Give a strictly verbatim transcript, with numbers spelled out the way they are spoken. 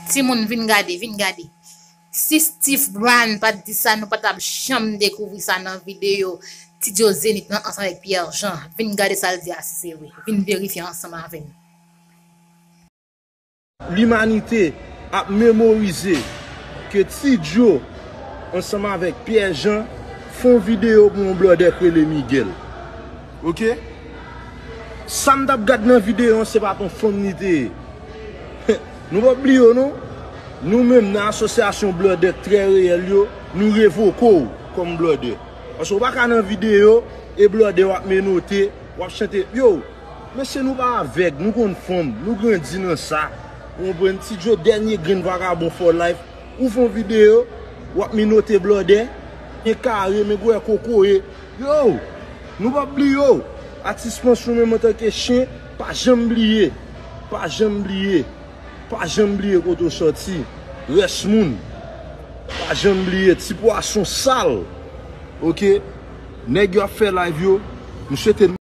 Timoun, vin gade, vin gade. Si Steve Brand pa t di sa, nou pa t ap janm dekouvri sa nan videyo Ti Joe Zenith lan ansanm avèk Pierre Jean. Vin gade sa l di a, si se vre. Vin verifye ansanm avè m. Limanite ap memorize ke Ti Joe ansanm avèk Pierre Jean fè yon videyo pou yon blòdè k rele Miguel. Oke? Sa m t ap gad nan videyo an, se pa t yon fanm li te ye. Nou p ap bliye w non. Nou menm nan asosyasyon blòdè k trè reyèl yo, nou revoke w kòm blòdè. Paske w pa ka nan videyo e blòdè w ap menote, w ap chante, yo, mesye, nou pa avèg, nou konn fanm, nou grandi nan sa. Ou konprann? Ti Joe, dènye grenn vagabon for life. Ou fè yon videyo, w ap menote blòdè, men kare, men gwè kokoye. Yo, nou p ap bliye w. Atis Panch, ou menm antanke chen, pa janm bliye. Pa janm bliye. Pa janm bliye kote w sòti. Rès moun. Pa janm bliye. Ti pwason sal. Oke? Nèg yo ap fè live yo. M swete